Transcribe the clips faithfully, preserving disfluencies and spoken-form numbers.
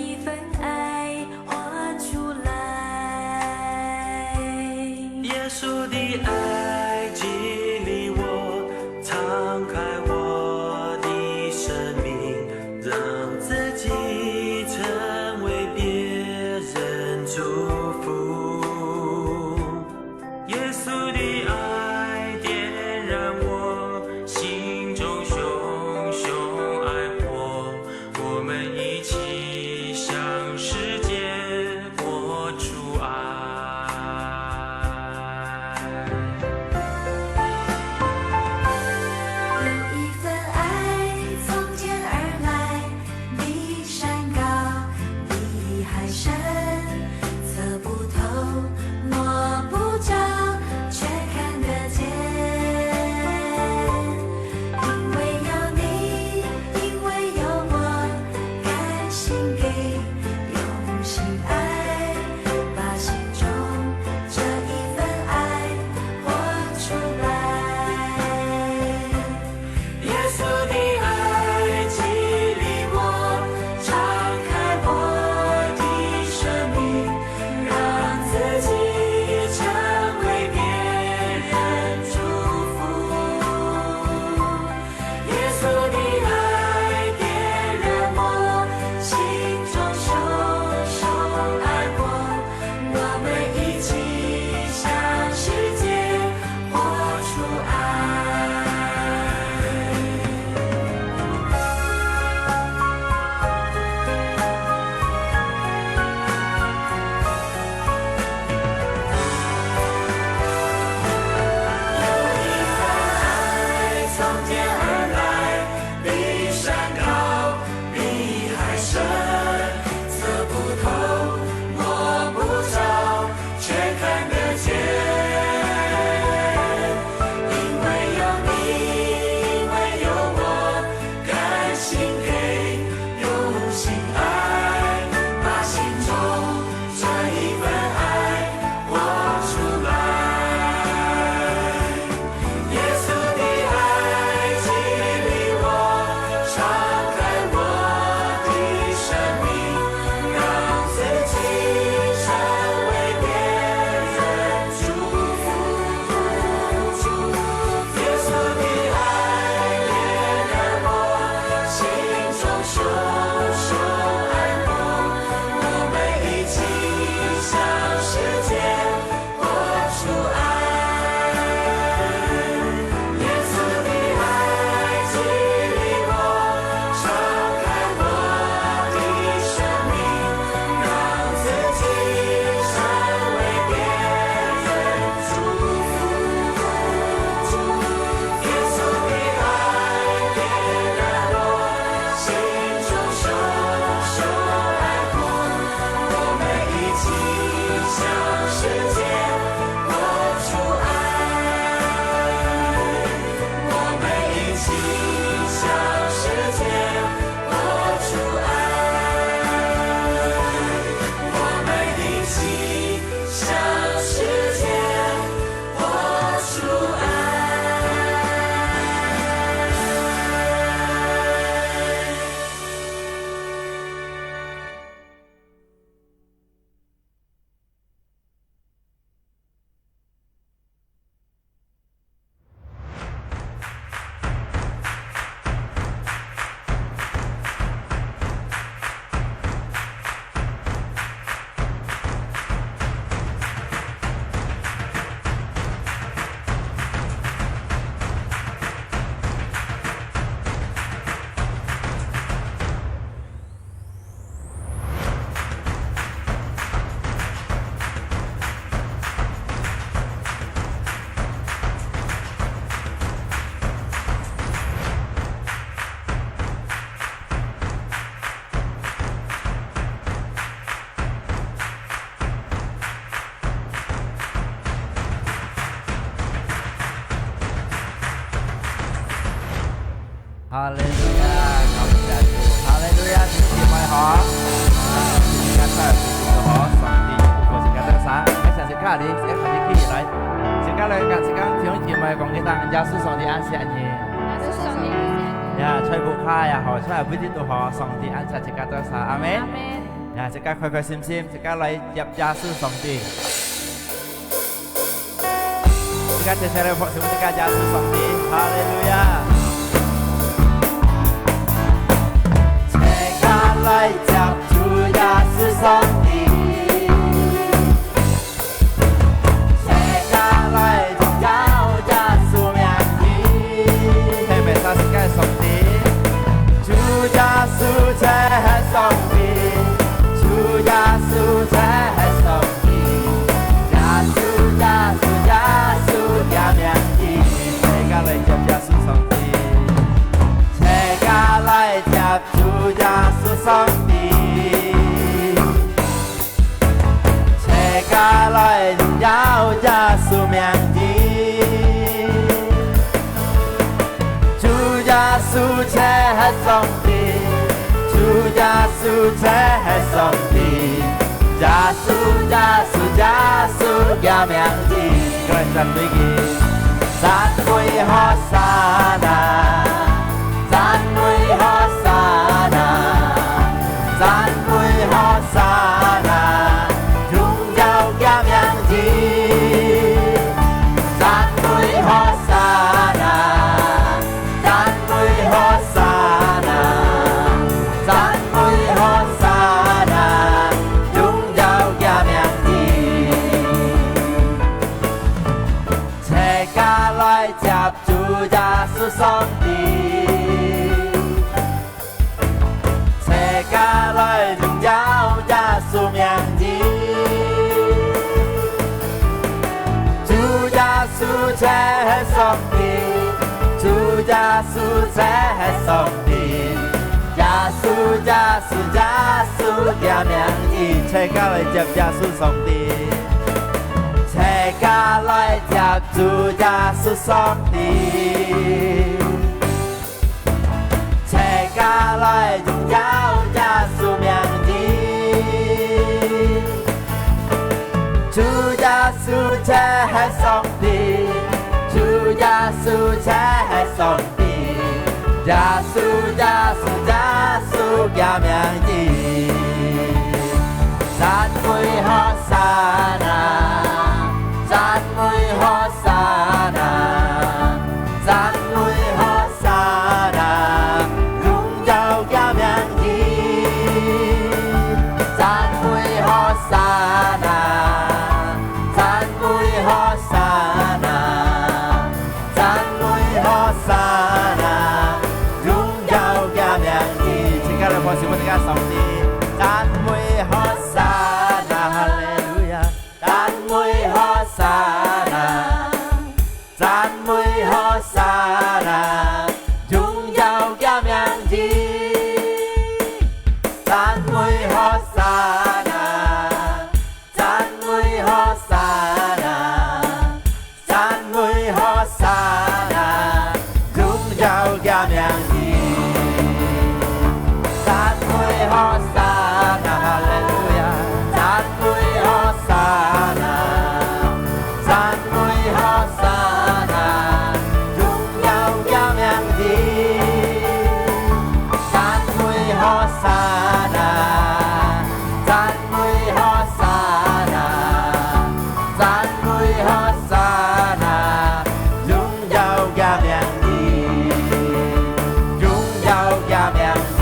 一份爱活出来。耶稣的爱激励我，敞开我的生命，让自己成为别人祝福。 耶稣的爱点燃我心中熊熊爱火，我们一起向世界活出爱。有一份爱从天而来，比山高，比海深， 测不透，摸不着，却看得见。因为有你，因为有我，甘心给，用心爱，把心中这一份爱活出来。 耶稣的爱激励我，敞开我的生命，让自己成为别人祝福。耶稣的爱点燃我心中熊熊爱火， 我们一起向世界活出爱。有一份爱从天而来，比山高，比海深，测不透，摸不着， 却看得见。因为有你，因为有我，甘心给，用心爱，把心中这一份爱活出来。 耶稣的爱激励我，敞开我的生命，让自己成为别人祝福。耶稣的爱点燃我心中熊熊爱火，我们一起向世界 活出爱。耶稣的爱激励我，敞开我的生命，让自己成为别人祝福。耶稣的爱点燃我心中熊熊爱火， 我们一起向世界活出爱。我们一起向世界活出爱。我们一起向世界活出爱。哈利路亞，感謝主！哈利路亞，弟兄姊妹好！啊，自家在主裡好，上帝有福，自家在上，𠊎想自家人，自家快點起來，自家來，自家弟兄姊妹講一聲，耶穌上帝恁惜你。耶穌上帝恁惜你。呀，在屋下也好，在哪位都好，上帝恁惜自家在上，阿門。阿門。呀，自家開開心心，自家來接耶穌上帝。自家接下來拍手，自家耶穌上帝，哈利路亞！自家來接主耶穌上帝。 自家來榮耀耶穌名字。讚美自家个上帝。主耶穌就係上帝，主耶穌就係上帝，耶穌，耶穌，耶穌个名字。自家來接耶穌上帝。自家來接主耶穌上帝。 自家來榮耀耶穌名字。主耶穌就係上帝，主耶穌就係上帝，耶穌，耶穌，耶穌个名字。過來讚美佢。讚美和散那，讚美和散那。 讚美和散那，榮耀佢名字。讚美和散那，讚美和散那，讚美和散那，榮耀佢名字。自家來接主耶穌上帝。 自家來榮耀耶穌名字。主耶穌就係上帝，主耶穌就係上帝，耶穌，耶穌，耶穌个名字。自家來接耶穌上帝，自家來接主耶穌上帝。 自家來榮耀耶穌名字。主耶穌就係上帝，主耶穌就係上帝，耶穌，耶穌，耶穌个名字。讚美和散那，讚美和散那，讚美和 散那，榮耀佢名字。讚美和散那，讚美和散那，讚美和散那，榮耀佢名字。自家來拍手分自家上帝，讚美和散那，哈利路亞！讚美和散那。 讚美和散那，榮耀佢名字。讚美和散那，讚美和散那，讚美和散那，榮耀佢名字。讚美和散那，哈利路亞！讚美和散那。 讚美和散那，榮耀佢名字。讚美和散那，讚美和散那，讚美和散那，榮耀佢名字，榮耀佢名字，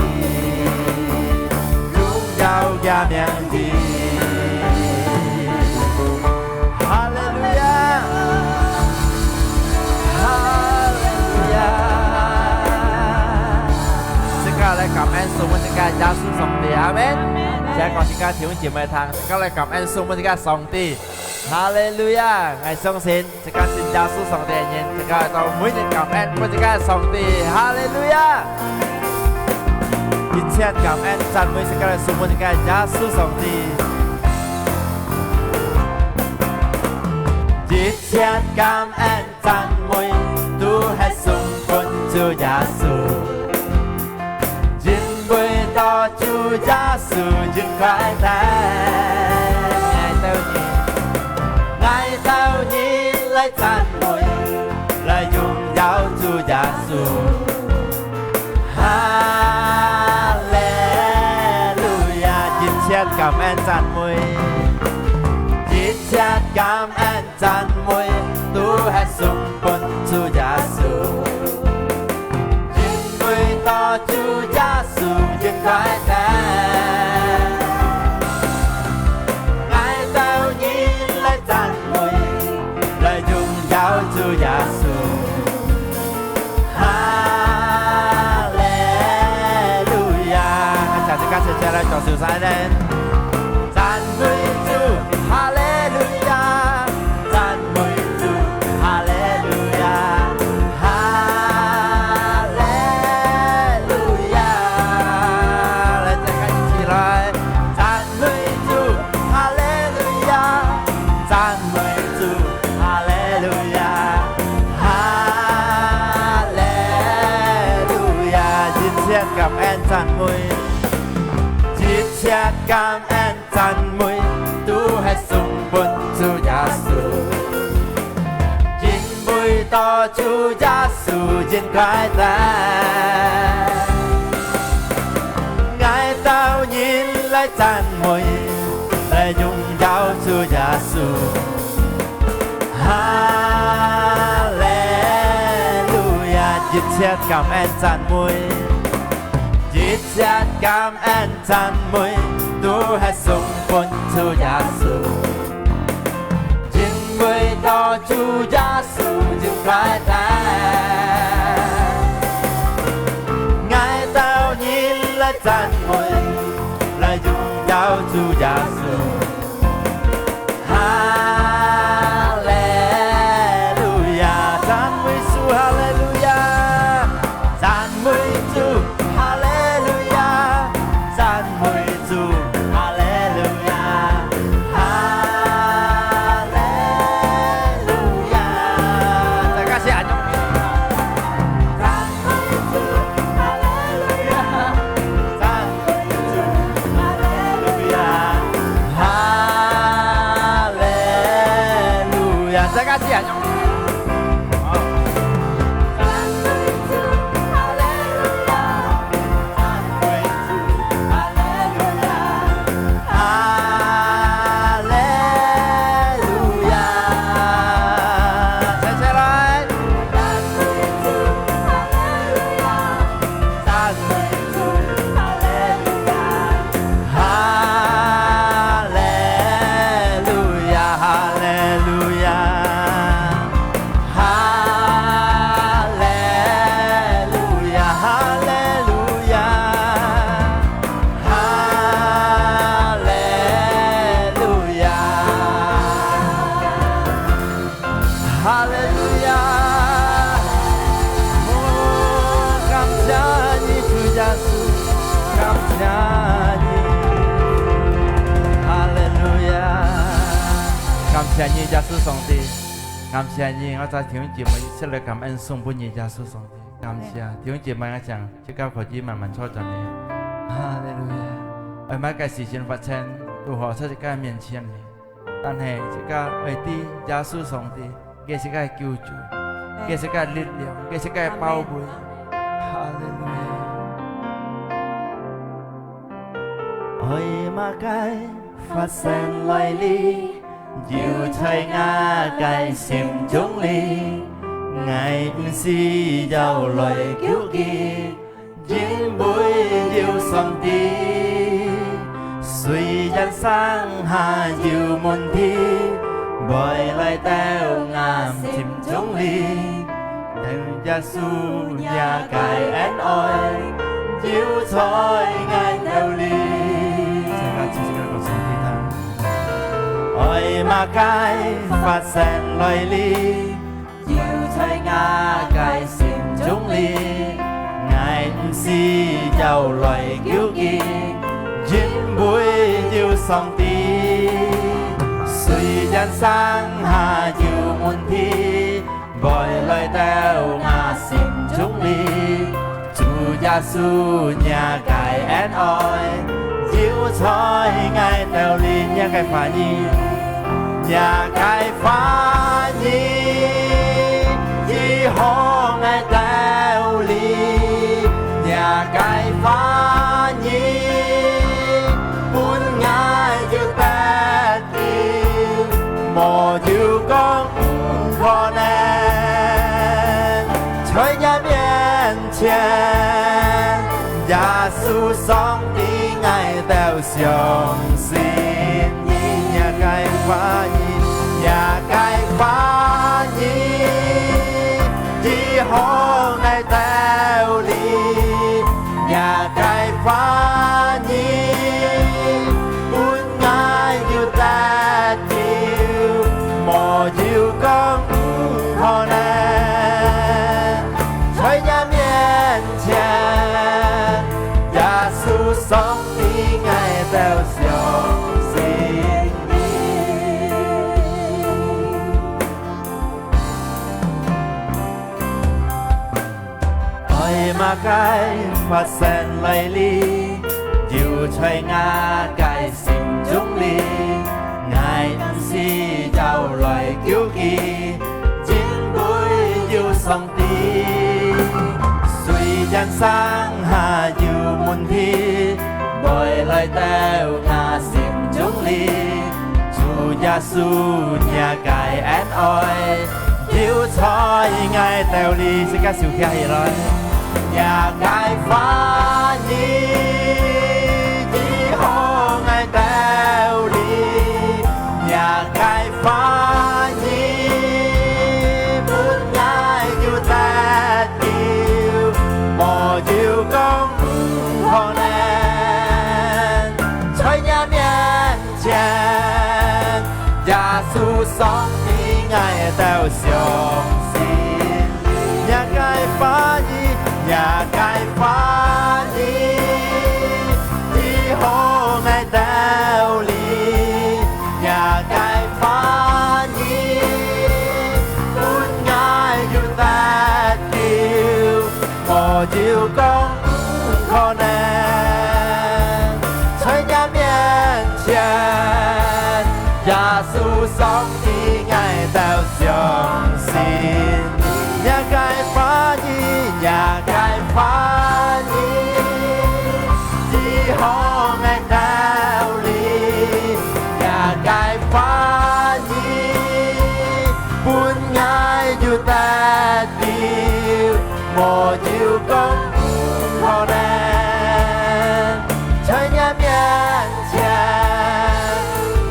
榮耀佢名字。 哈利路亞！哈利路亞！自家來感恩送分自家耶穌上帝，阿們。自家講自家弟兄姊妹聽，自家來感恩送分自家上帝。哈利路亞！𠊎相信 自家信耶穌上帝个人，自家愛到每日感恩分自家个上帝。哈利路亞！一切感恩讚美自家个主，分自家个耶穌上帝。一切感恩讚美都係送分主耶穌。 因為到主耶穌應該得。𠊎兜人，𠊎兜人來讚美，來榮耀主耶穌。哈利路亞！一切感恩讚美，一切感恩讚美，都係送分主耶穌。因為到主耶穌應該得，𠊎兜人來讚美，來榮耀主耶穌。 哈利路亞！𠊎請自家齊齊來舉手勢呢。讚美主，哈利路亞！讚美主，哈利路亞！哈利路亞！來，大家一起來，讚美主，哈利路亞！讚美主，哈利路亞！ 哈利路亞！一切感恩讚美，一切感恩讚美，都係送分主耶穌。因為到主耶穌應該得，𠊎兜人來讚美，來榮耀主耶穌。 哈利路亞！一切感恩讚美，一切感恩讚美，都係送分主耶穌。因為到主耶穌應該得，𠊎兜人來讚美，來榮耀主耶穌。 哈利路亞！讚美主，哈利路亞！讚美主，哈利路亞！讚美主，哈利路亞！哈利路亞！大家先恁樣。 哈利路亞，哈利路亞，再加一下。哈利路亞，再下來。 哈利路亞，哈利路亞，哈利路亞，哈利路亞，哈利路亞。 哈利路亞！哦，感謝你，主耶穌，感謝你。哈利路亞！感謝你，耶穌上帝，感謝你，𠊎兜弟兄姊妹一起來感恩送分你，耶穌上帝。感謝弟兄姊妹，𠊎想自家可以慢慢坐轉來。哈利路亞！愛麼个事情發生，都好在自家面前呢。 但係自家愛知耶穌上帝，佢係个救主，佢係个力量，佢係个寶貝。哈利路亞！愛麼个發生來哩，就在𠊎个心中哩，𠊎毋使要來求佢， 因為有上帝，雖然生下有問題，會來到𠊎心中哩，但耶穌若个恩愛，就在𠊎兜哩。大家齊齊來講上帝聽。愛麼个發生來哩， 就在𠊎个心中哩，𠊎毋使要來求佢，因為有上帝。雖然生下有問題，會來到𠊎心中哩， 主耶穌若个恩愛，就在𠊎兜哩。若个話語，若个話語，醫好𠊎兜哩。若个話語，分𠊎 信你。若个話語，若个話語，醫好𠊎兜哩。若个話語，分𠊎有得救，無有講毋可能。在若面前，耶穌上 帝，𠊎兜相信你。愛麼个發生來哩，就在𠊎个心中哩。𠊎毋係要來救佢，因為有上 帝。雖然生下有問題，會來到𠊎心中哩，主耶穌若个恩愛，有在𠊎兜哩。自家手擎起來。若个話語，醫好𠊎兜哩。若个 話語，分𠊎有得救，無有講毋可能。在若面前，耶穌上帝，𠊎兜相信。若个話語，若个話語，醫好𠊎兜哩。 若个話語，分𠊎有得救，無有講毋可能。在若面前，耶穌上帝，𠊎兜相信。若个話語，若个話語， 醫好𠊎兜哩。若个話語，分𠊎有得救，無有講毋可能。在若面前，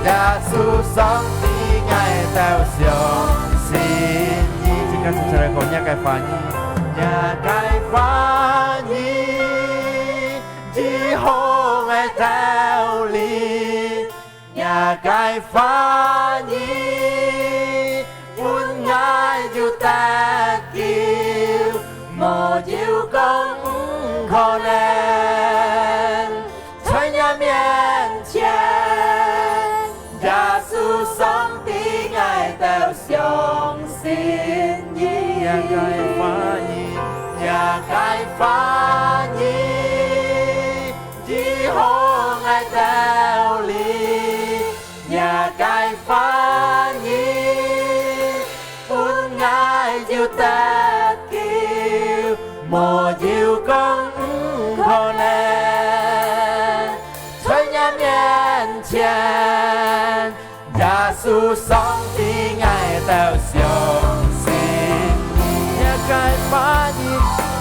耶穌上帝，𠊎兜相信你。自家齊齊來講，若个話語，若个話語， 醫好𠊎兜哩。若个話語，分𠊎有得救，無有講毋可能。在若面前， 耶穌上帝，𠊎兜相信你。若个話語，若个話語，醫好𠊎兜哩。若个話語，分𠊎有得救，無有講毋可能。 在若面前，耶穌上帝，𠊎兜相信你。若个話語，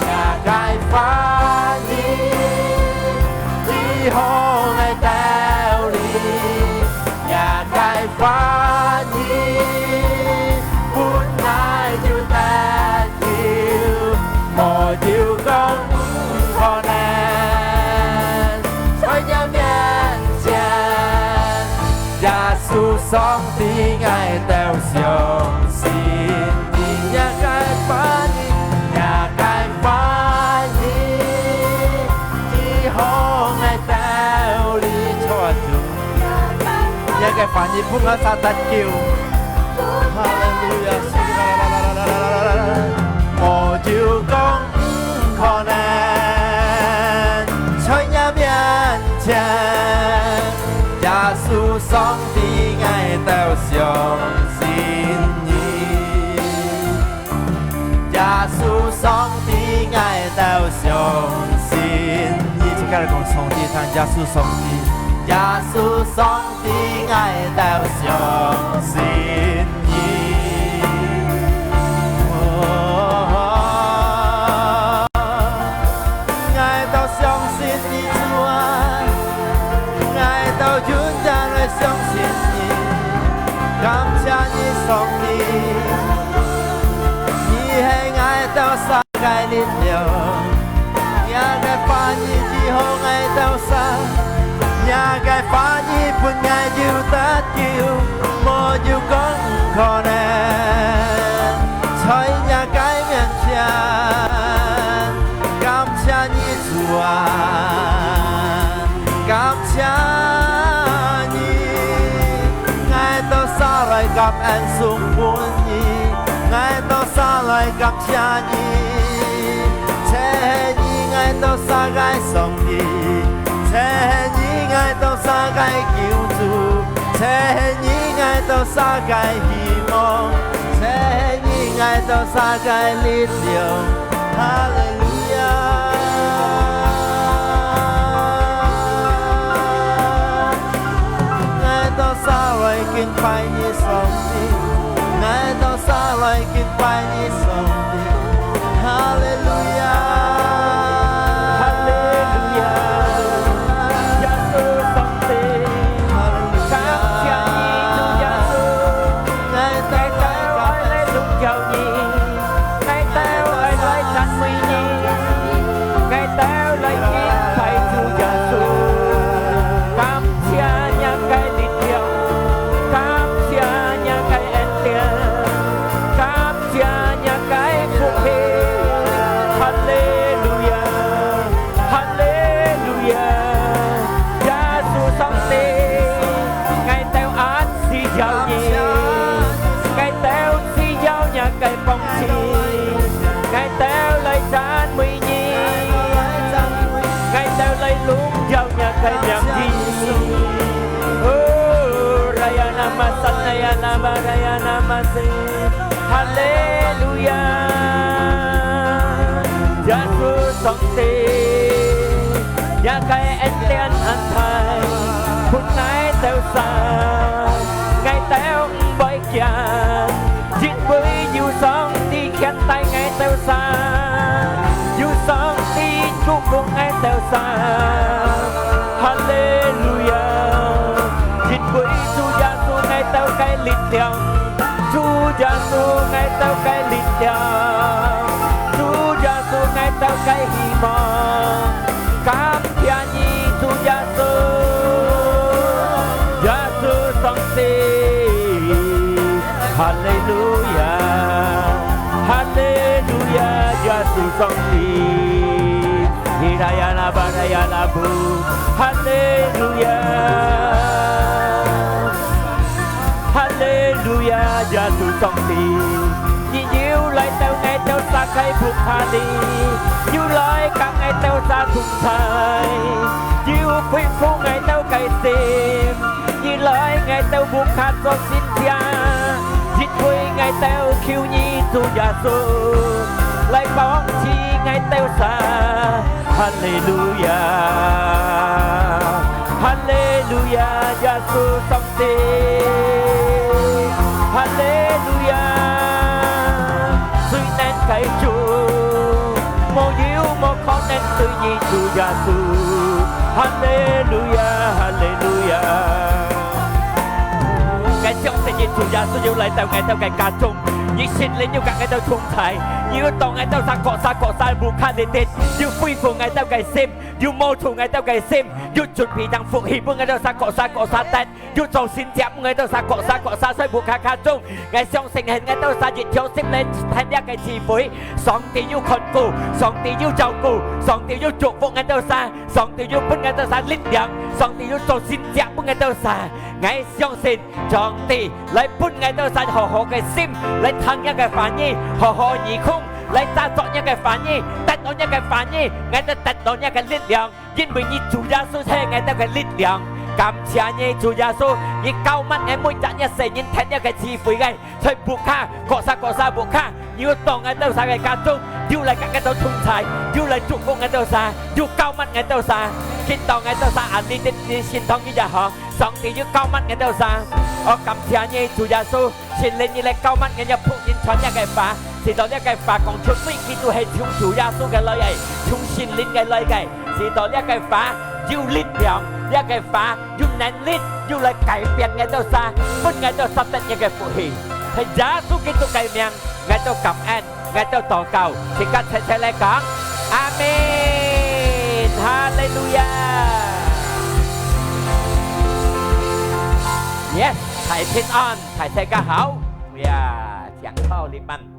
若个話語，醫好𠊎兜哩。若个話語，分𠊎有得 救，無有講毋可能。在若面前，耶穌上帝，𠊎兜相信你。若个話語，若个話語，醫好𠊎兜哩。主啊，主。 若个話語分𠊎儕得救。哈利路亞！無有講毋可能，在若面前，耶穌上帝，𠊎兜相信你。 耶穌上帝，𠊎兜相信你。自家來講，上帝聽，耶穌上帝，耶穌上帝，𠊎兜相信你。哦，𠊎兜相信你，主啊，𠊎 相信你，感謝你，上帝，你係𠊎兜儕个力量。若个話語醫好𠊎兜儕，若个話語分𠊎有得救，無有講毋可能。在若个面前，感謝你，主啊！ 感謝你，𠊎兜儕來感恩送分你，𠊎兜儕來感謝你，就係你𠊎兜儕个上帝，就係你𠊎兜儕个救主，就係你𠊎兜儕个希望，就係你𠊎兜儕个力量。 哈利路亞！𠊎兜儕來敬拜你，上帝！𠊎兜儕來敬拜你，上帝！哈利路亞！哈利路亞！耶穌上帝！哈利路亞！感謝你，主耶穌！𠊎兜愛來榮耀你！ 𠊎兜愛來讚美你，𠊎兜來敬拜主耶穌。感謝若个力量，感謝若个恩典，感謝若个福氣。哈利路亞，哈利路亞！耶穌上帝，𠊎兜恁需要你，𠊎兜需要若个幫助。 𠊎兜來讚美你，𠊎兜來榮耀若个名字。哦，Rayana Masana Yana Barayana Masi，哈利路亞！耶穌上帝，若个恩典恁大，分𠊎兜儕，𠊎兜毋會 驚，因為有上帝牽帶𠊎兜儕，有上帝祝福𠊎兜儕。哈利路亞！因為主耶穌𠊎兜个力量，主耶穌𠊎兜个力量，主耶穌𠊎兜个希望。感 謝你，主耶穌，耶穌上帝，哈利路亞，哈利路亞，耶穌上帝，Hirayana Barayana Bu，哈利路亞，哈利路亞，耶穌上帝。 你又來到𠊎兜儕个屋下裡，又來佮𠊎兜儕同在，又恢復𠊎兜个心。你來𠊎兜屋下做神蹟，因為𠊎兜求你，主耶穌，來幫助𠊎兜儕。哈利路亞，哈利路亞，耶穌上 帝。哈利路亞！最能个主，無有無可能對你，主耶穌。哈利路亞，哈利路亞！𠊎相信你，主耶穌又來到𠊎兜个家中，你聖靈又佮𠊎兜同在，你又到𠊎兜儕各儕各儕屋下裡底，又恢復𠊎兜个心，又摸觸𠊎兜个心，又準備當福氣分𠊎兜儕各儕各儕得。 又做神蹟分𠊎兜儕各儕各儕在屋下家中。𠊎相信係𠊎兜儕一條心來跈這个聚會，上帝有看顧，上帝有照顧，上帝有祝福𠊎兜儕，上帝有分𠊎兜儕力量，上帝有做神蹟分𠊎兜儕。𠊎相信上帝來分𠊎兜儕好好个心，來聽這个話語，好好耳空，來抓著這个話語，得到這个話語，𠊎兜得到這个力量。 因為你主耶穌係𠊎兜个力量。感謝你，主耶穌，你膏抹𠊎每隻一世人跈這个聚會个，在屋下，各儕各儕屋下，你又到𠊎兜儕个家中，又來佮𠊎兜同在，又來祝福𠊎兜儕，又膏抹𠊎兜儕，見到𠊎兜儕恁樣个心痛一樣好，上帝又膏抹𠊎兜儕。哦，感謝你，主耶穌。 聖靈你來膏抹𠊎兜僕人傳這个話，使到這个話講出每句都係從主耶穌个來个，從聖靈个來个，使到這个話有力量，這个話有能力，有來改變𠊎兜儕，分𠊎兜儕得這个福氣。在耶穌基督个名，𠊎兜感恩，𠊎兜禱告，自家齊齊來講，阿門，哈利路亞。Yes，大平安，大家好，呀，請坐，你們。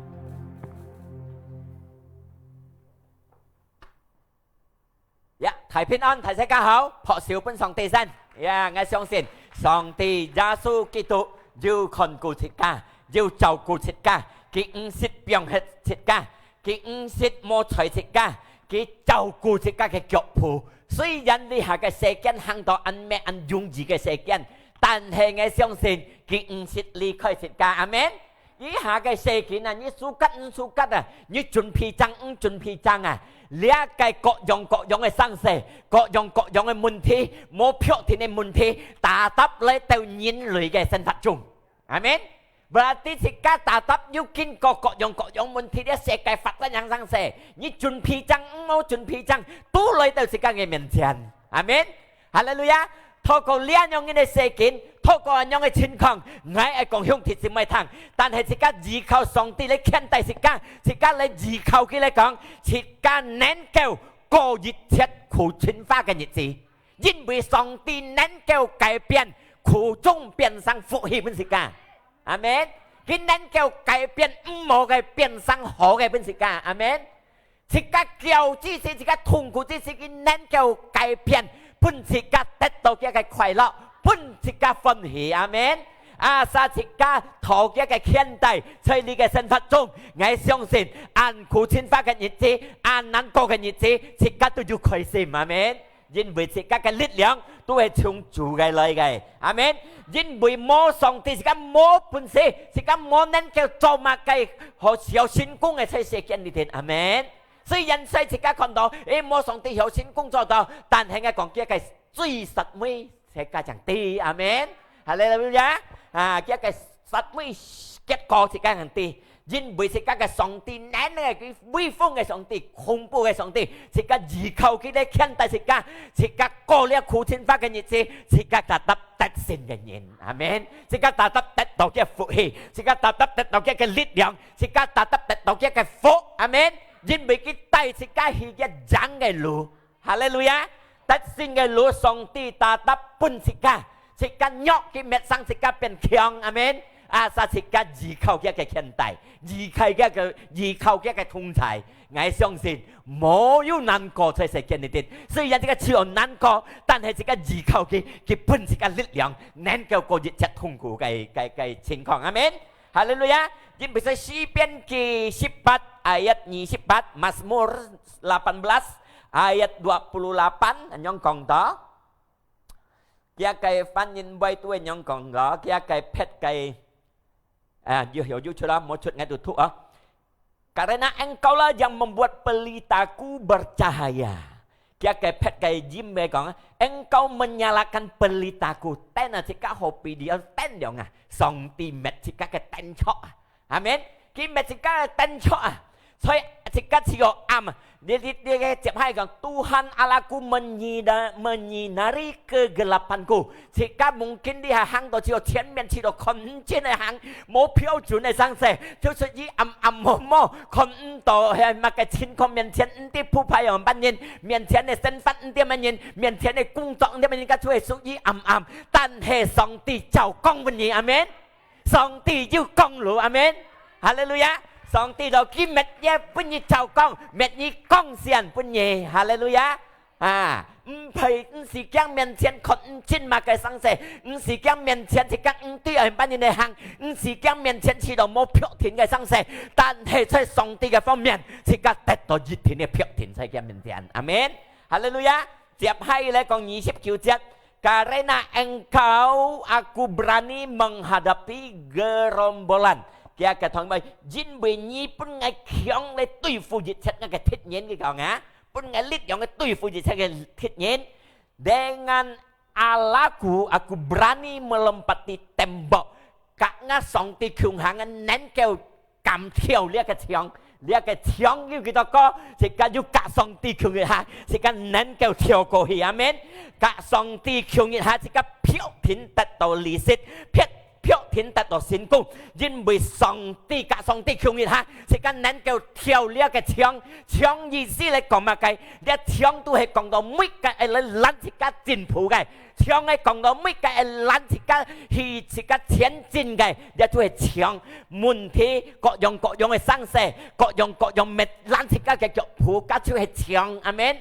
呀，大平安，大家好，拍手分上帝先。呀，𠊎相信上帝耶穌基督有看顧自家，有照顧自家，佢毋識放忒自家，佢毋識無睬自家，佢照顧自家个腳步。雖然這下个世間行到恁乜恁容易个世間，但係𠊎相信佢毋識離開自家。阿門。 這下个世間啊，你suka毋suka啊，你準備正毋準備正啊，這个各樣各樣个生事，各樣各樣个問題，無確定个問題，tetap來到人類个生活中。阿門。Berarti自家tetap有經過各樣各樣問題，這世界發生樣生事，你準備正毋好準備正，都來到自家个面前。阿門。 哈利路亞！透過這樣个世間，透過恁樣个情況，𠊎愛講兄弟姊妹聽，但係自家依靠上帝來牽帶自家，自家來依靠佢來講，自家能夠過一切苦情花个日子，因為上帝能夠改變苦中變成福氣分自家。阿門。佢能夠改變毋好个變成好个分自家。阿門。 自家噭之時，自家痛苦之時，佢能夠改變，分自家得到佢个快樂，分自家歡喜。阿門。Asal自家討佢个牽帶，在你个生活中，𠊎相信，恁苦情花个日子，恁難過个日子，自家都有開心。阿門。 因為自家个力量都係從主个來个。阿門。因為無上帝，自家無本事，自家無能夠做麼个好小成功个在世間裡頭。阿門。雖然在自家看到，誒，無上帝好成功做到，但係𠊎講佢个最實尾，自家正知。阿門。哈利路亞。啊，佢个實尾結果自家正知。 因為自家个上帝，能个，佢威風个上帝，恐怖个上帝，自家依靠佢來牽帶自家，自家過了苦情花个日子，自家tetap得勝个人。阿門。自家tetap得到佢个福氣，自家tetap得到佢个力量，自家tetap得到佢个福。阿門。因為佢帶自家去佢贏个路。 哈利路亞！得勝个路，上帝tetap分自家，自家弱佢搣生自家變強。阿門。Asal自家依靠佢个牽帶，依靠佢个，依靠佢个同在。𠊎相信，無有難過在世間裡頭。雖然自家只有難過，但係自家依靠佢，佢分自家力量，能夠過一切痛苦个，个，个情況。阿門。 哈利路亞！因為在詩篇个十八，ayat二十八，Mazmur delapan belas ayat dua puluh delapan，恁樣講到。佢个翻譯位都會恁樣講个，佢个別个，啊，有，有，有出啦，無出，𠊎都讀啊。Karena Engkaulah yang membuat pelitaku bercahaya. 佢个別个音來講，Engkau menyalakan pelitaku，燈啊，自家好比你个燈樣啊，上帝搣自家个燈著啊。阿門。佢搣自家个燈著啊，所以自家只有暗啊。你，你，你个接下來講，Tuhan Allahku menyina-，menyinari kegelapanku。自家mungkin你還行到只有前面，只有看毋見个行，無標準个生事，就屬於暗暗摸摸，看毋到係麼个情況面前，毋知鋪排樣般人， 面前个生活毋知麼人，面前个工作毋知麼人，該就係屬於暗暗。但係上帝照光分你，阿門。上帝有光路，阿門。哈利路亞！上帝就佢搣也分你照光，搣你光線分你，哈利路亞！啊，毋係，毋係講面前看毋見麼个生事，毋係講面前自家毋知愛般人來行，毋係講面前試到無確定个生事，但係在上帝个方面，自家得到一定个確定在佢面前。阿門。 哈利路亞！接下來講二十九節，Karena Engkau aku berani menghadapi gerombolan。佢个同學，因為你分𠊎強來對付一切𠊎个敵人，佢講啊，分𠊎力量來對付一切个敵人。Dengan Allahku, aku berani melompati tembok。甲𠊎上帝共下，𠊎能夠敢跳這个牆，這个牆有幾多高，自家有佮上帝共一下，自家能夠跳過去，阿門。佮上帝共一下，自家必定得到利息，必，必定得到成功，因為上帝佮上帝共一下，自家能夠跳這个牆。牆意思來講麼个？這牆都係講到每个愛來攔自家進步个，牆係講到每个愛攔自家去自家前進个，這就係牆。問題各樣各樣个生事，各樣各樣物攔自家个腳步，該就係牆。阿門。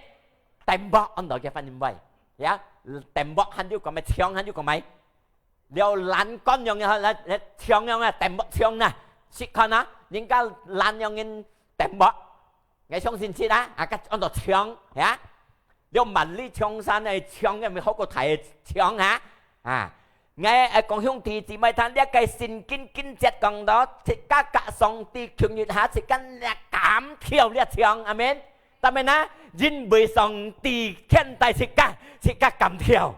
Tembok安到个翻譯位，ya，tembok還有講咩？牆還有講咩？了欄杆樣个，來，來，牆樣个，tembok牆啊，試看啊，人家欄樣个tembok，𠊎相信係啊，啊，該安到牆，ya。了萬里長城个牆，有無好過大个牆啊？啊，𠊎，呃，講兄弟姊妹聽，這个聖經經節講到，自家佮上帝共一下，自家也敢跳這牆，阿門。但係呢，因為上帝牽帶自家，自家敢跳。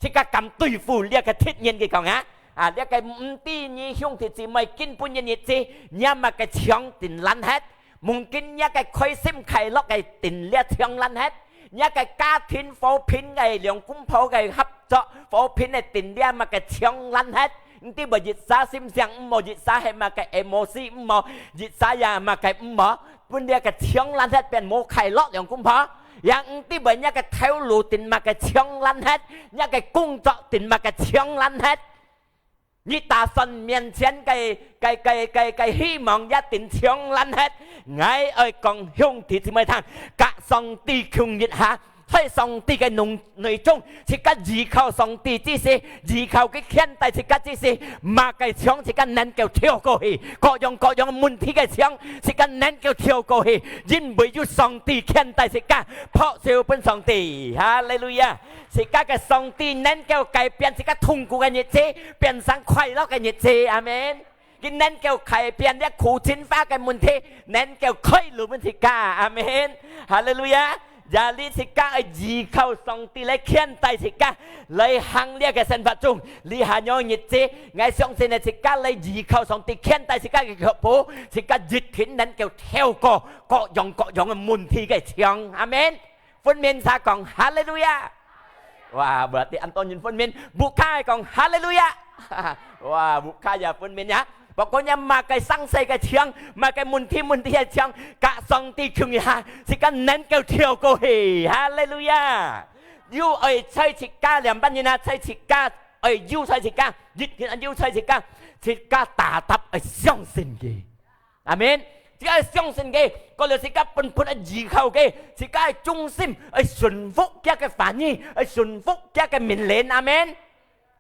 自家敢對付這个敵人，佢講啊，啊，這个毋知你兄弟姊妹今晡日日子，若麼个牆定攔忒，mungkin若个開心快樂个定這牆攔忒，若个家庭和平个兩公婆个合作和平个定這麼个牆攔忒，毋知會一儕心情毋好，一儕係麼个emosi毋好，一儕也麼个毋好，分這个牆攔忒變無快樂兩公婆。 也毋知會若个頭路定麼个牆攔忒，若个工作定麼个牆攔忒。你打算面前个，个，个，个，个希望也定牆攔忒。𠊎愛講兄弟姊妹聽，佮上帝共一下，在上帝个內，內中，自家依靠上帝之時，依靠佢牽帶自家之時，麼个牆自家能夠跳過去，各樣各樣問題个牆，自家能夠跳過去，因為有上帝牽帶自家。 拍手分上帝，哈利路亞！自家个上帝能夠改變自家痛苦个日子，變成快樂个日子，阿門。佢能夠改變這苦情花个問題，能夠開路分自家，阿門。哈利路亞！也你自家愛依靠上帝來牽帶自家，來行這个生活中，這下樣日子，𠊎相信呢，自家來依靠上帝牽帶自家个腳步，自家一定能夠跳過各樣各樣个問題个牆，阿門。 分明儕講哈利路亞！哇，berarti恁多人分明，buka講哈利路亞！哇，buka也分明呀！Pokoknya麼个生事个牆，麼个問題問題个牆，佮上帝共一下，自家能夠跳過去，哈利路亞！有愛在自家兩班人啊，在自家，愛有在自家，一定愛有在自家，自家tetap愛相信佢。 阿門。自家愛相信佢，過了自家本本愛依靠佢，自家愛忠心，愛順服佢个話語，愛順服佢个命令。阿門。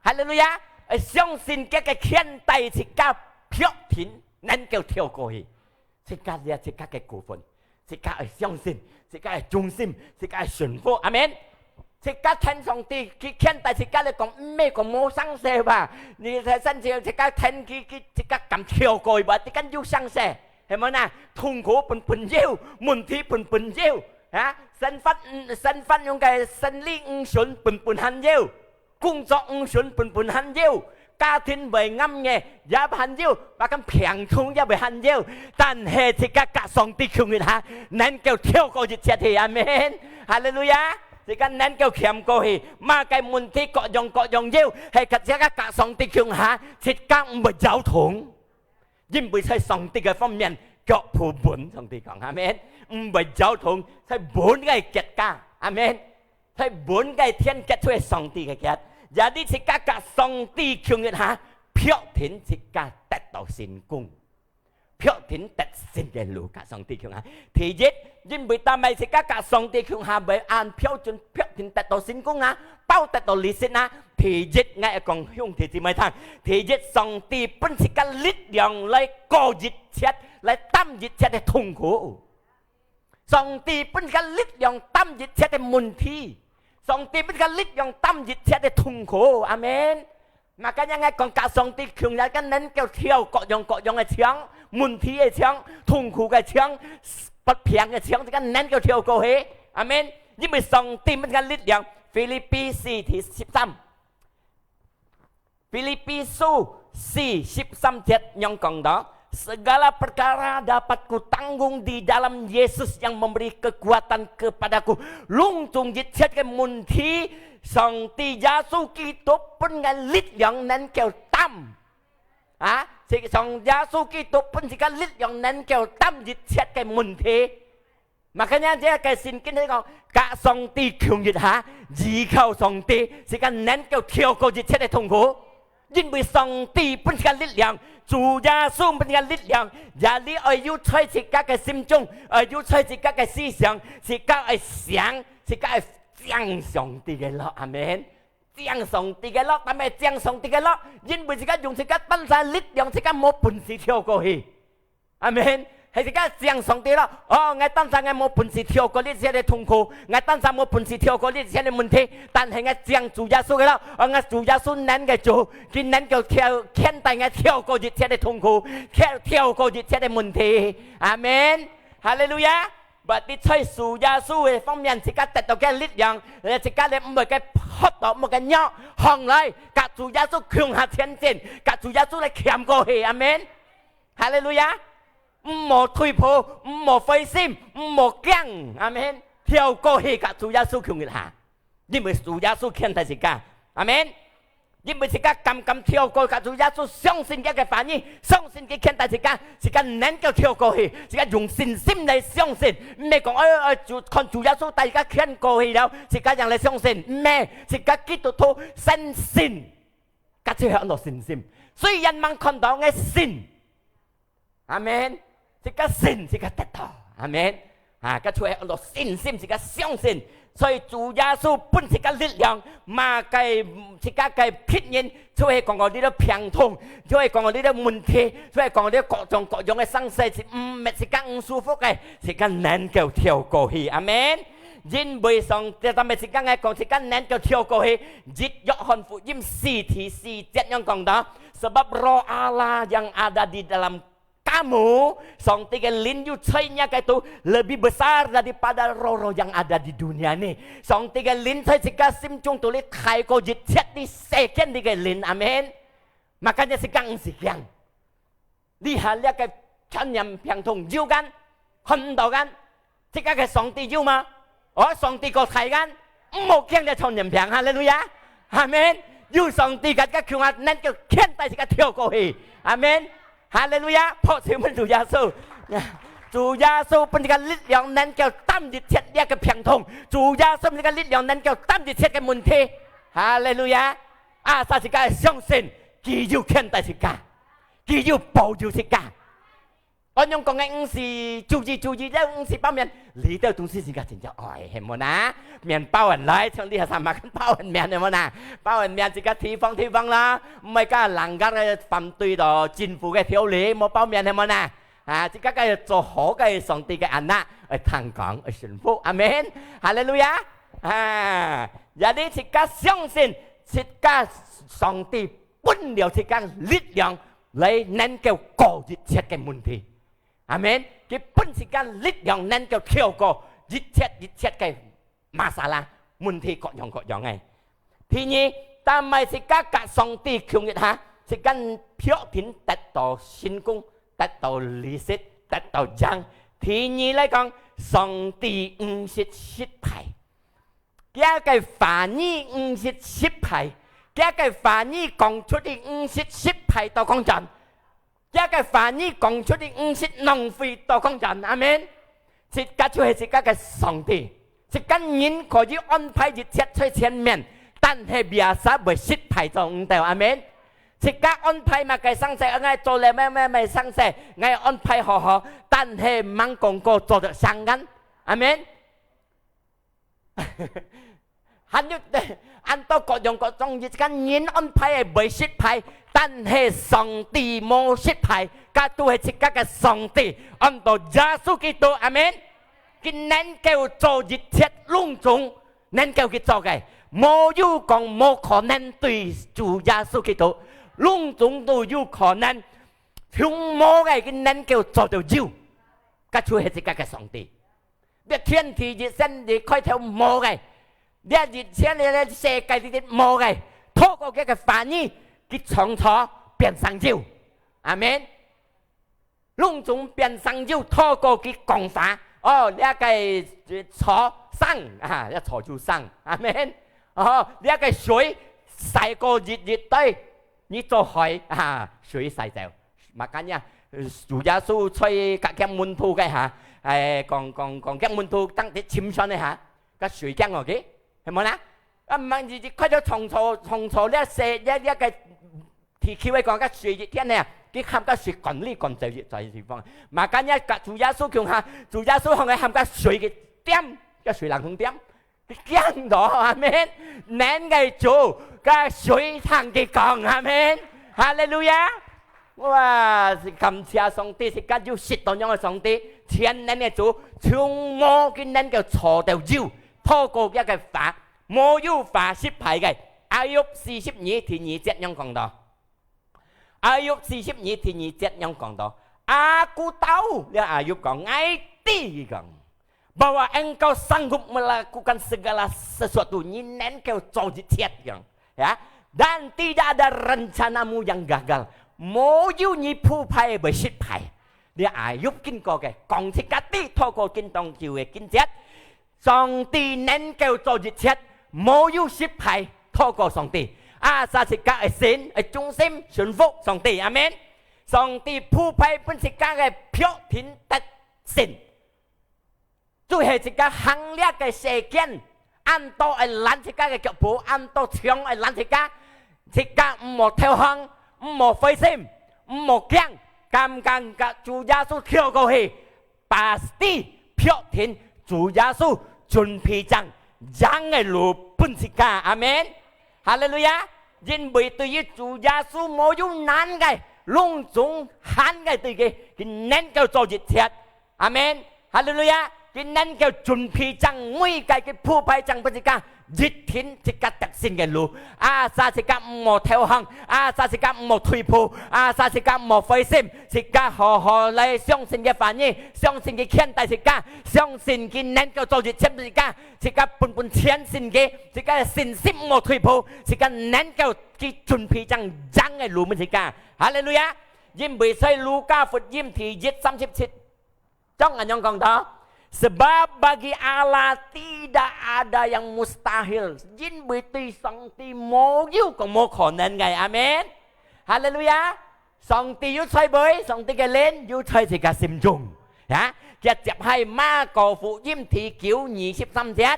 哈利路亞！愛相信佢个牽帶，自家必定能夠跳過去。自家這自家个過分，自家愛相信，自家愛忠心，自家愛順服。阿門。 自家跈上帝，佢牽帶自家來講，毋係講無生事吧？你在山上自家跈佢，佢自家敢跳過去吧？自家有生事，係無啊？痛苦本本有，問題本本有，啊？生活，嗯，生活用个生理毋順本本還有，工作毋順本本還有，家庭會暗夜也還有，bahkan病痛也會還有。但係自家佮上帝共一下，能夠跳過一切去。阿門。哈利路亞！ 自家能夠行過去，麼个問題各樣各樣有，係自家佮上帝共下，自家毋會搖動。因為在上帝个方面，腳步穩，上帝講，阿門。毋會搖動，在穩个結果，阿門。在穩个天結出上帝个結，也你自家佮上帝共一下，必定自家得到成功。 必定得勝个路，佮上帝共下。第一，因為當𠊎自家佮上帝共下，會恁標準，必定得到成功啊，包得到利息啊。第一，𠊎愛講兄弟姊妹聽，第一，上帝分自家力量來過一切，來擔一切个痛苦。 上帝分个力量擔一切个問題，上帝分个力量擔一切个痛苦。阿門。Makanya𠊎講，佮上帝共下，自家能夠跳各樣各樣个牆，問題个牆，痛苦个牆，發病个牆，自家能夠跳過去。阿門。因為上帝分个力量。Filipi四第十三。 Filipi書四十三節樣講到， Segala perkara dapat kutanggung di dalam Yesus yang memberi kekuatan kepadaku. 攏總一切个問題，上帝耶穌基督分𠊎力量能夠擔。啊，上耶穌基督分自家力量能夠擔一切个問題。 Makanya這个聖經係講，佮上帝共一下，依靠上帝，自家能夠跳過一切个痛苦。因為上帝分自家力量，主耶穌分自家力量，也你愛有在自家个心中，愛有在自家个思想，自家愛想，自家愛想上帝个路。阿門。想上帝个路，但係想上帝个路，因為自家用自家單儕力量，自家無本事跳過去。 阿門。係自家想上帝咯。哦，𠊎單儕𠊎無本事跳過這切个痛苦，𠊎單儕無本事跳過這切个問題，但係𠊎想主耶穌个咯。哦，𠊎主耶穌能个主，佢能夠跳，牽帶𠊎跳過這切个痛苦，跳，跳過這切个問題。阿門。哈利路亞。Berarti在主耶穌个方面，自家得到个力量，自家咧毋會个仆倒，毋會个弱，䟘來，佮主耶穌共下前進，佮主耶穌來徛過去。阿門。 哈利路亞！毋好退步，毋好灰心，毋好驚。阿門。跳過去佮主耶穌共一下，因為主耶穌牽帶自家。阿門。因為自家敢敢跳過，佮主耶穌相信佢个話語，相信佢牽帶自家，自家能夠跳過去，自家用信心來相信，毋係講，哎，哎，主，看主耶穌帶自家牽過去了，自家正來相信，毋係，自家基督徒相信，該就係安到信心。雖然吂看到，𠊎信。 阿門。自家信，自家得到。阿門。啊，該就係安到信心，自家相信。所以主耶穌分自家力量，嘛个自家个敵人，就係講到你个病痛，就係講到你个問題，就係講到你各種各樣个生事，係毋係自家毋舒服个，自家能夠跳過去。阿門。因為上帝，但係自家愛講，自家能夠跳過去。一約翰福音四第四節樣講到，sebab Roh Allah yang ada di dalam kamu，上帝个靈有在若个肚，lebih besar daripada roh-roh yang ada di dunia ni。上帝个靈在自家心中肚裡大過一切這世間裡个靈。阿門。Makanya自家毋使驚。這下這个傳染病痛有kan，看毋到kan，自家个上帝有嗎？哦，上帝過大kan，毋好驚這傳染病。哈利路亞。阿門。有上帝个，自家共下能夠牽帶自家跳過去。阿門。 哈利路亞！拍手分主耶穌。主耶穌分自家力量，能夠擔一切這个病痛。主耶穌分自家力量，能夠擔一切个問題。哈利路亞！Asal自家相信，佢有牽帶自家，佢有保佑自家。恁樣講个，毋使注意注意，這毋使包面，這兜東西自家真正愛，係無哪？面包人來，像你下sama kan包人面，係無哪？包人面自家提防提防啦，毋係个人家个反對到政府个條例，無包面，係無哪？ 啊，自家个做好个上帝个anak，愛聽講，愛順服。阿門。哈利路亞。啊，也你自家相信，自家上帝分了自家力量，來能夠過一切个問題。阿門。佢分自家力量，能夠跳過一切一切个 masalah，問題各樣各樣个。第二，但係自家佮上帝共一下，自家必定得到成功，得到利息，得到贏。第二來講，上帝毋識失敗。佢个話語毋識失敗，佢个話語講出去毋識失敗到講真。 佢个話語講出去，毋識浪費到講真。阿門。自家就係自家个上帝，自家人可以安排一切在前面，但係biasa會失敗做毋到。阿門。自家安排麼个生事，𠊎做了麼个麼个生事，𠊎安排好好，但係吂講過做得成kan。阿門。 還有，恁多各樣各種，一個人安排个會失敗，但係上帝無失敗，佢都係自家个上帝，安到耶穌基督，阿門。佢能夠做一切攏總，能夠佢做个，無有講無可能對主耶穌基督，攏總都有可能，從無个佢能夠做到有，佢就係自家个上帝。 這天地一生你開頭無个，這一切个世界裡底無个，透過佢个話語，佢創造變成有。阿門。攏總變成有透過佢講話。哦，這个，呃，草生啊，這草就生。阿們。哦，這个水洗過一一堆，你做海啊，水洗走。Makanya，呃，主耶穌在佮厥門徒个下，誒，講，講，講厥門徒當時沉船个下，該水驚哦，佢，係無啦？啊，毋係，佢，佢看到創造，創造這世，這，這个地球个講，該水一天呢，佢喊該水趕來趕走，一轉地方。Makanya佮主耶穌共下，主耶穌喊佢喊該水个恬，該水冷風恬。 驚到，阿們。能个主，該水聽佢講，阿們。哈利路亞！哇，感謝上帝，自家有識到仰个上帝，全能个主，從無佢能夠造到有，透過佢个話，無有話失敗个。Ayub四十二第二節仰講到？Ayub四十二第二節仰講到：Aku tahu，這Ayub講，𠊎知，佢講。 Bahwa Engkau sanggup melakukan segala sesuatu，你能夠做一切，佢講，ya。Dan tidak ada rencanamu yang gagal，無有你鋪排个會失敗。這Ayub經過个，講自家知，透過今當晝个經節，上帝能夠做一切，無有失敗，透過上帝。Asal自家个心，个忠心，順服上帝，阿們。上帝鋪排分自家个標定得勝。 就係自家行這个世間，恁多會攔自家个腳步，恁多牆會攔自家，自家毋好投降，毋好灰心，毋好驚，敢敢佮主耶穌跳過去，pasti標定主耶穌準備正贏个路分自家。阿們。哈利路亞！因為對於主耶穌無有難个，攏總難个對佢，佢能夠做一切。 阿們。哈利路亞！佢能夠準備正每个，佢鋪排正分自家，一定自家得勝个路。Asal自家毋好投降，asal自家毋好退步，asal自家毋好灰心，自家好好來相信佢話語，相信佢牽帶自家，相信佢能夠做一切分自家，自家本本全信佢，自家个信心毋好退步，自家能夠佢準備正贏个路分自家。哈利路亞！因為在路加福音第一三十七 章恁樣講到，Sebab bagi Allah tidak ada yang mustahil，因為對上帝無有講無可能个。阿們。哈利路亞！上帝有在位，上帝个靈有在自家心中。啊，佢接下馬可福音第九二十三節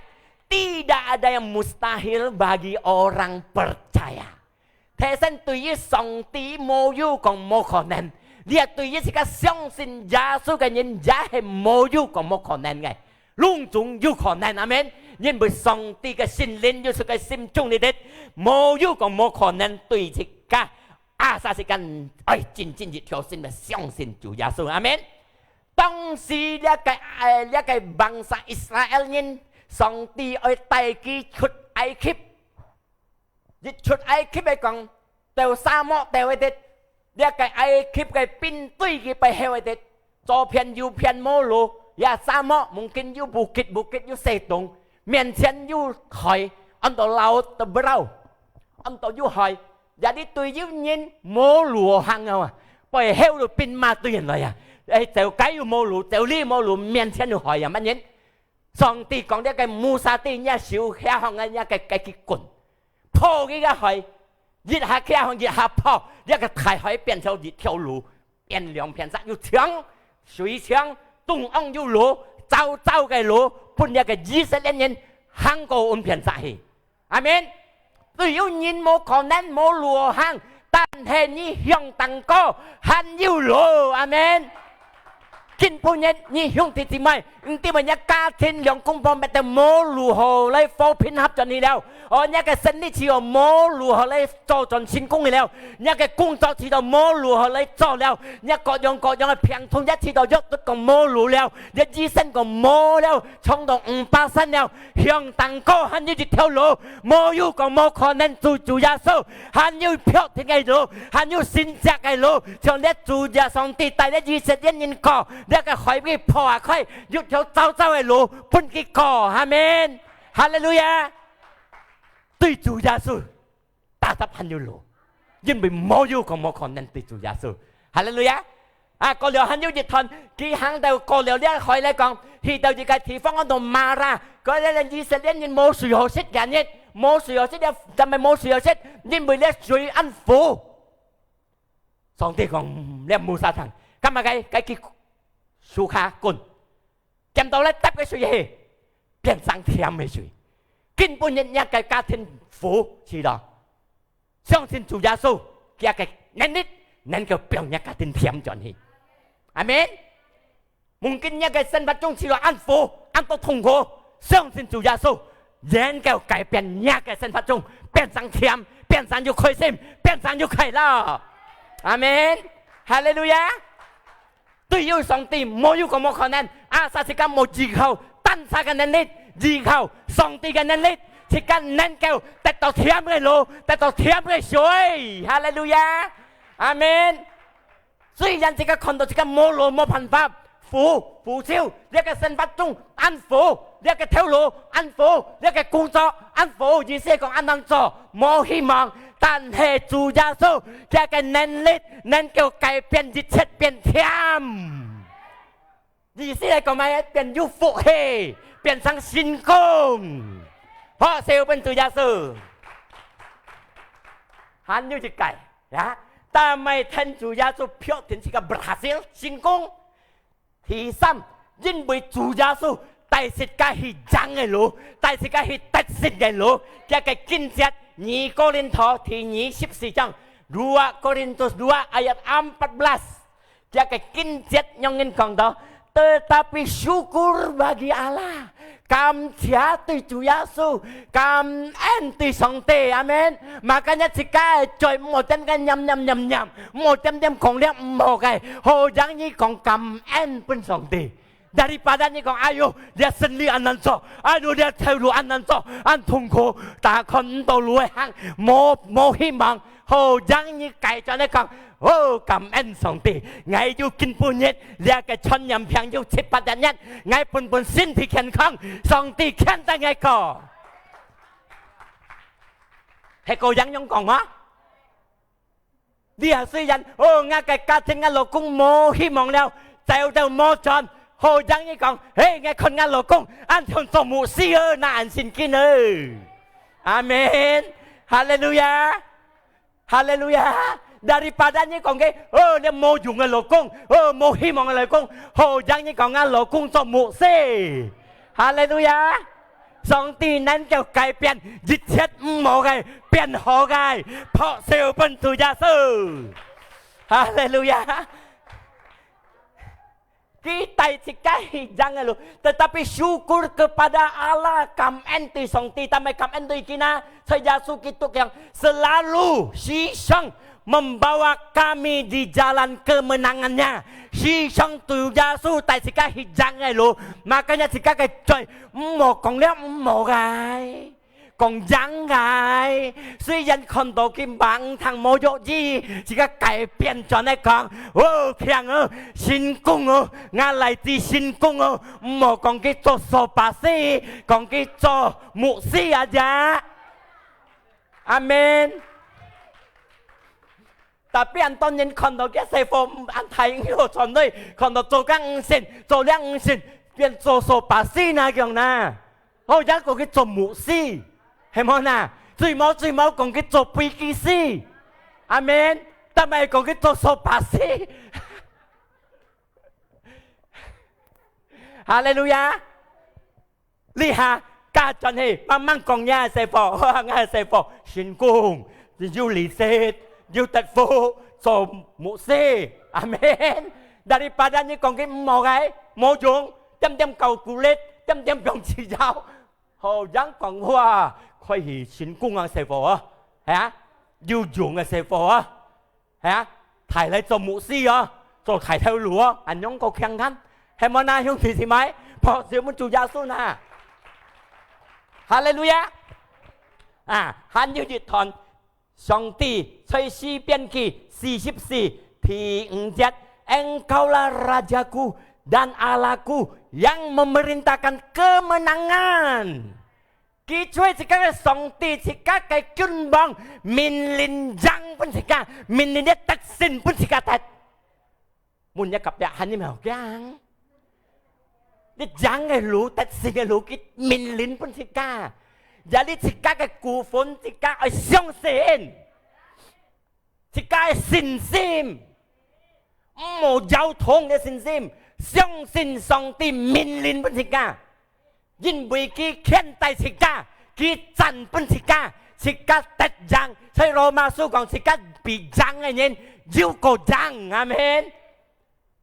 ，Tidak ada yang mustahil bagi orang percaya。 提醒對於上帝無有講無可能，這對於自家相信耶穌个人也係無有講無可能个，攏總有可能。阿們。因為上帝个聖靈有在佢心中裡底，無有講無可能對自家。Asal自家愛真真一條心來相信主耶穌。阿們。當時這个，呃，這个bangsa Israel人，上帝愛帶佢出埃及。 一出埃及个講，到沙漠到个地，這个埃及个兵對佢背後个地，左片右片無路，這沙漠mungkin有bukit，bukit有石洞，面前有海，安到Laut Teberau，安到有海，這裡對有人無路好行啊，背後有兵馬追人來啊，哎，走該又無路，走裡無路，面前有海啊，麼人？ 上帝講這个Musa，對若手擎䟘个若个，个，个棍，破佢个海，一下擎䟘，一下破，這个大海變成一條路，變兩片石，有牆，水牆，中央有路，走走个路，分這个以色列人行過兩片石去。 阿們。對有人無可能，無路好行，但係你向頂高，還有路。阿們。今晡日，你兄弟姊妹，你知無若家庭兩公婆乜都無路好來和平合轉去了，哦，若个生理試到無路好來做轉成功去了，若个工作試到無路好來做了，若各樣各樣个病痛也試到藥都講無路了，若醫生講無了，唱到五百三了， 向頂高還有一條路，無有講無可能，主，主耶穌，還有確定个路，還有神蹟个路，像這主耶穌上帝帶這以色列人過，這个海被破開，有條走走个路，分佢過，阿們。哈利路亞。對主耶穌，tetap還有路，因為無有講無可能對主耶穌。哈利路亞。啊，過了還有一段，佢行到過了這海來講，去到一個地方安到瑪拉，該个以色列人無水好食，今日無水好食，了，咱們無水好食，因為這水恁苦。上帝講，這Musa聽，今日該，該去樹下滾，見到這搭个水去，變成甜个水，根本人家个家庭苦死了。 相信主耶穌，佢个能力能夠變若家庭甜轉去。阿門。Mungkin若个生活中試著恁苦，恁多痛苦，相信主耶穌，能夠改變若个生活中，變成甜，變成有開心，變成有快樂。阿門。哈利路亞。 對於上帝，無有講無可能，asal自家無依靠單儕个能力，依靠上帝个能力，自家能夠得到甜个路，得到甜个水。哈利路亞！阿門。雖然自家看到自家無路、無辦法，苦，苦愁，這个生活中恁苦，這个頭路恁苦，這个工作恁苦，意思講恁難做，無希望，但係主耶穌，佢个能力 能夠改變一切變甜。意思來講，乜變有福氣，變成成功。拍手分主耶穌。還有一個，ya，但係天主耶穌決定自家berhasil，成功。第三，因為主耶穌帶自家去贏个路，帶自家去得勝个路。佢个經節，二哥林多第二十四章，dua Korintus dua ayat empat belas。 佢个經節仰般講到，tetapi syukur bagi Allah，感謝對主耶穌，感恩對上帝，阿門。Makanya自家个嘴毋好點个念念念念，毋好點點講了毋好个，好讓你講感恩分上帝。Daripada你講，哎喲，這生理恁難做，哎喲，這頭路恁難做，恁痛苦，但看毋到路个行，無，無希望。 好，讓你改轉來講，哦，感恩上帝，𠊎有今晡日，這个傳染病有七八日，𠊎本本身體健康，上帝牽帶𠊎過。係恁樣講嗎？你啊，雖然，哦，𠊎个家庭，𠊎老公無希望了，走到無轉，好，讓你講，嘿，𠊎看𠊎老公，恁像做牧師哦，那恁聖經哦。阿門。哈利路亞。 哈利路亞！Daripada你講个，哦，你無用个老公，哦，無希望个老公，好，讓你講啊，老公做牧師。哈利路亞！上帝能夠改變一切毋好个，變好个，拍手分主耶穌。哈利路亞！ 佢帶自家去贏个路，tetapi syukur kepada Allah，感恩對上帝，但係感恩對佢呢？在耶穌基督講，selalu時常membawa kami di jalan kemenangan-Nya，時常對耶穌帶自家去贏个路，makanya自家个嘴毋好講了毋好个。 講贏个，雖然看到佢吂聽無容易，自家改變轉來講，哦，強哦，成功哦，𠊎來自成功哦，毋好講佢做掃把星，講佢做牧師啊呀。阿門。 Tapi恁多人看到佢細貨恁大，又傳來，看到做工毋成，做了毋成，變做掃把星那樣啦。好，也講佢做牧師，係無啦？最無最無講佢做飛機師，阿門。但係講佢做掃把星。哈利路亞！ 這下，家轉去，慢慢講若个細貨，𠊎个細貨，成功，有利息，有得福，做牧師。阿門。Daripada你講佢毋好个，無用，點點calculate，點點用指標，好，樣講話，開始成功个細貨啊，係啊，有用个細貨啊。 係啊，大來做牧師哦，做大頭路哦，恁樣過強幹，係無哪，兄弟姊妹？拍手分主耶穌哪！哈利路亞！啊，還有一段，上帝在詩篇記四十四第五節，Engkaulah Rajaku dan Allahku yang memerintahkan kemenangan。 佢做自家个上帝，自家个君王，命令贏分自家，命令个得勝分自家得。問若隔壁，還有無驚？你贏个路，得勝个路，佢命令分自家。也你自家个股份，自家愛相信，自家个信心，毋好搖動个信心，相信上帝命令分自家。 因為佢牽帶自家，佢贊分自家，自家得贏。所以羅馬書講，自家比贏个人又過贏。阿門。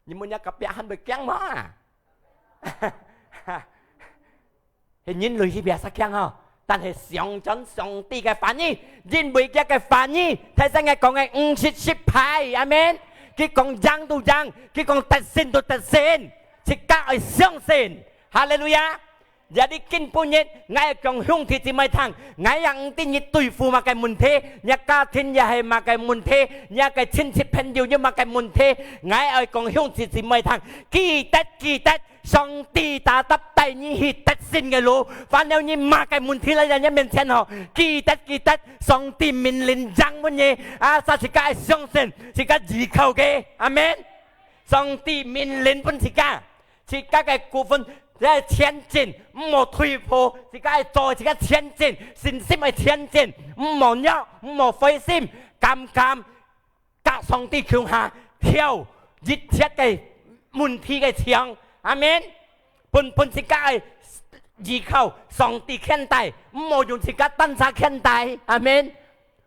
你問若隔壁還會驚無啊？係人類去邊儕驚吼？但係相信上帝个話語，因為佢个話語，大聲个講个毋識失敗。阿門。佢講贏就贏，佢講得勝就得勝，自家愛相信。哈利路亞！ 也你今晡日，𠊎愛講兄弟姊妹聽，𠊎也毋知你對付麼个問題，若家庭也係麼个問題，若个親戚朋友有麼个問題，𠊎愛講兄弟姊妹聽，記得，記得，上帝tetap帶你去得勝个路，反正你麼个問題來到你面前吼，記得，記得，上帝命令贏分你，啊，自家愛相信，自家依靠佢，阿門。上帝命令分自家。 自家个股份，愛前進，毋好退步，自家愛做，自家前進，信心愛前進，毋好弱，毋好灰心，敢敢甲上帝共下，挑一切个問題个牆。阿門。本，本自家愛依靠上帝牽帶，毋好用自家單儕牽帶。阿門。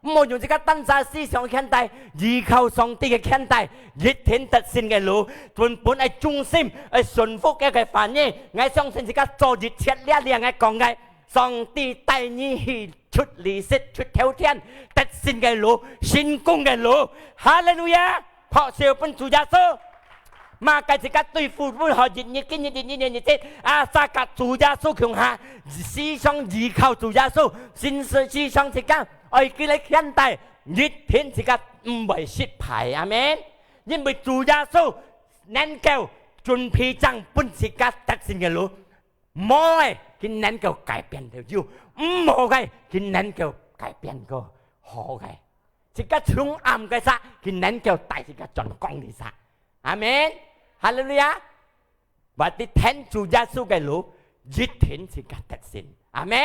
毋好用自家單儕思想牽帶，依靠上帝个牽帶，一定得勝个路。本，本愛忠心，愛順服佢个話語。𠊎相信自家做一切這兩个講个，上帝帶你去出利息、出頭天，得勝个路，成功个路。哈利路亞！拍手分主耶穌。麼个自家對付，任何一日、今日、一日、一日、一日，啊，自家甲主耶穌共下，時常依靠主耶穌，時，時常自家 愛佢來牽帶，一定自家毋會失敗。阿門。因為主耶穌能夠準備正分自家得勝个路，好个，佢能夠改變到有，毋好个，佢能夠改變个好个。自家從暗个時，佢能夠帶自家轉光个時。阿門。哈利路亞。 Berarti跈主耶穌个路，一定自家得勝。阿門。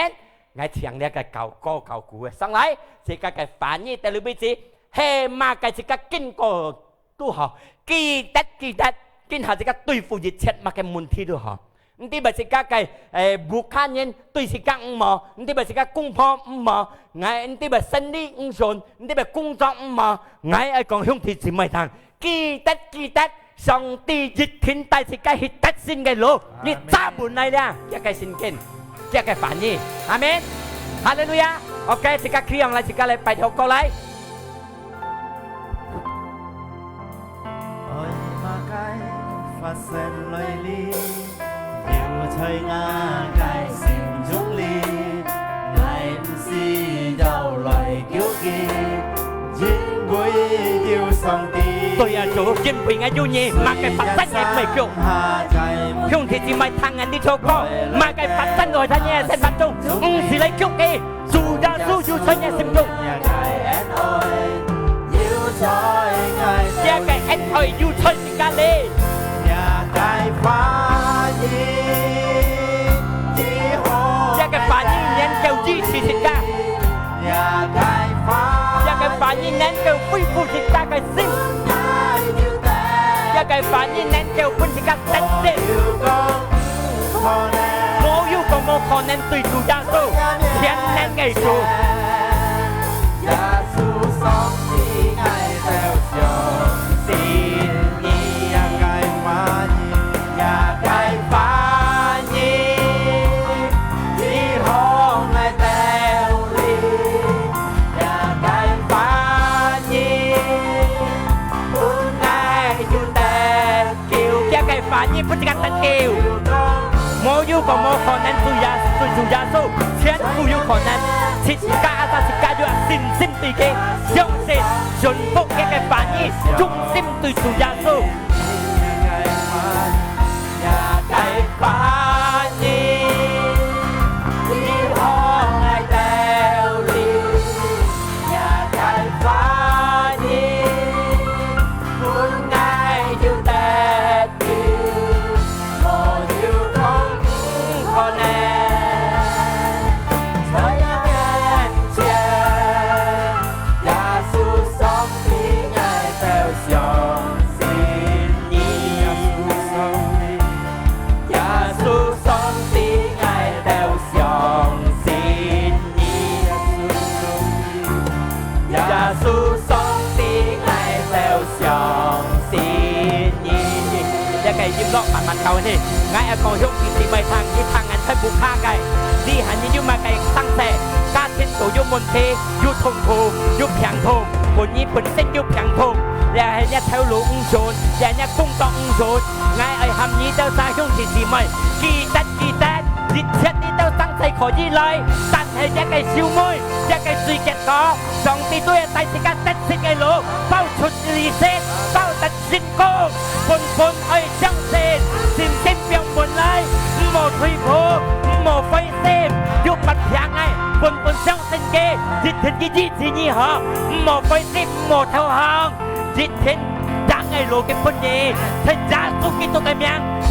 𠊎請這个教歌教鼓个上來，自家个話語在這位置，係麼个自家經過都好，記得，記得，今下自家對付一切麼个問題都好。毋知話自家个，誒，屋下人對自家毋好，毋知話自家公婆毋好，𠊎，毋知話生理毋順，毋知話工作毋好，𠊎愛講兄弟姊妹聽， 記得，記得，上帝一定帶自家去得勝个路。阿門。你揸穩來了，這个聖經，這个話語。阿門。哈利路亞。OK，自家企起來，自家來拜託歌來。愛麼个發生來哩？ 有在𠊎个心中哩，𠊎毋需要來求佢，因為有上帝。對啊，主，因為𠊎有你，麼个發生𠊎毋會驚。兄弟姊妹，聽𠊎這首歌，麼个發生來在你个生活中，毋使來驚佢。 主耶穌有在你心中。這个恩愛有在自家哩。這个話語能夠醫治自家。這个話語能夠恢復自家个心。這个話語能夠分自家得勝。 無有講無可能對主耶穌，全能个主。這个話語分自家得救。無有講無可能對耶，對主耶穌，全部有可能。自家啊，自家有信心對佢，相信順服佢个話語，忠心對主耶穌。 分𠊎有得這个音樂慢慢調起，𠊎愛講兄弟姊妹聽，你聽𠊎全部卡个，你還有麼个生事，家庭都有問題，有痛苦，有病痛，本人本身有病痛，這係若頭路毋順，這係若工作毋順，𠊎愛喊你兜儕兄弟姊妹，記得記得，一切你兜生事可以來，但係這个收尾，這个最結果，上帝都會帶自家得勝个路，包出利息，包得 成功，本本愛相信，信心放穩來，毋好退步，毋好灰心，有發病个，本本相信佢，一定佢醫治你好，毋好灰心，毋好投降，一定贏个路佢分你，在耶穌基督个名，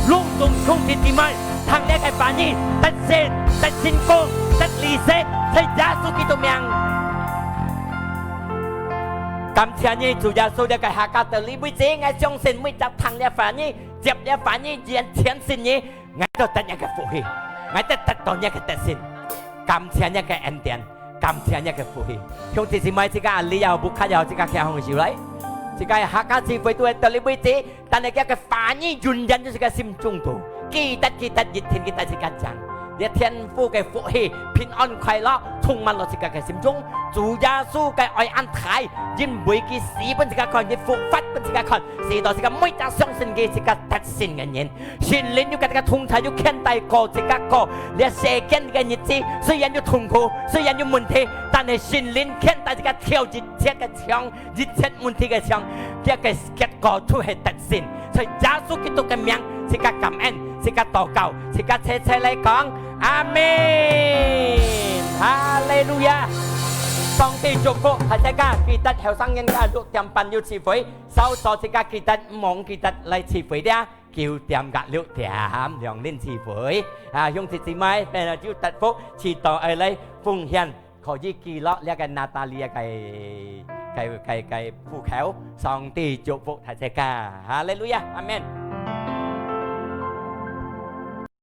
攏總兄弟姊妹，聽這个話語，得勝，得成功，得利息，在耶穌基督名。 感謝你，主耶穌，這个客家到這位止，𠊎相信每隻聽這話語、接這話語、全，全信你，𠊎都得這个福氣，𠊎都得到這个得勝。感謝這个恩典，感謝這个福氣。兄弟姊妹，自家阿里也好，屋下也好，自家擎紅手來。自家客家聚會都係到這位止，但係這个話語永遠就係个心中肚。記得，記得，一定記得自家講。 這天父个福氣、平安、快樂充滿了自家个心中。主耶穌个愛恁大，因為佢死分自家看，佢復活分自家看，使到自家每隻相信佢自家得勝个人。聖靈有佮自家同在，有牽帶過自家過這世間个日子，雖然有痛苦，雖然有問題，但係聖靈牽帶自家跳一切个牆， 一切問題个牆，這个結果就係得勝。在耶穌基督个名，自家感恩，自家禱告，自家齊齊來講，阿門。哈利路亞！上帝祝福大自家，記得後生人家六點半有聚會，早早自家記得，毋好毋記得來聚會了，九點佮六點兩輪聚會。啊，兄弟姊妹，本來就得福，祈禱愛來奉獻。 可以記錄這个Natalia个，个，个，个戶口。上帝祝福大自家。哈利路亞，阿門。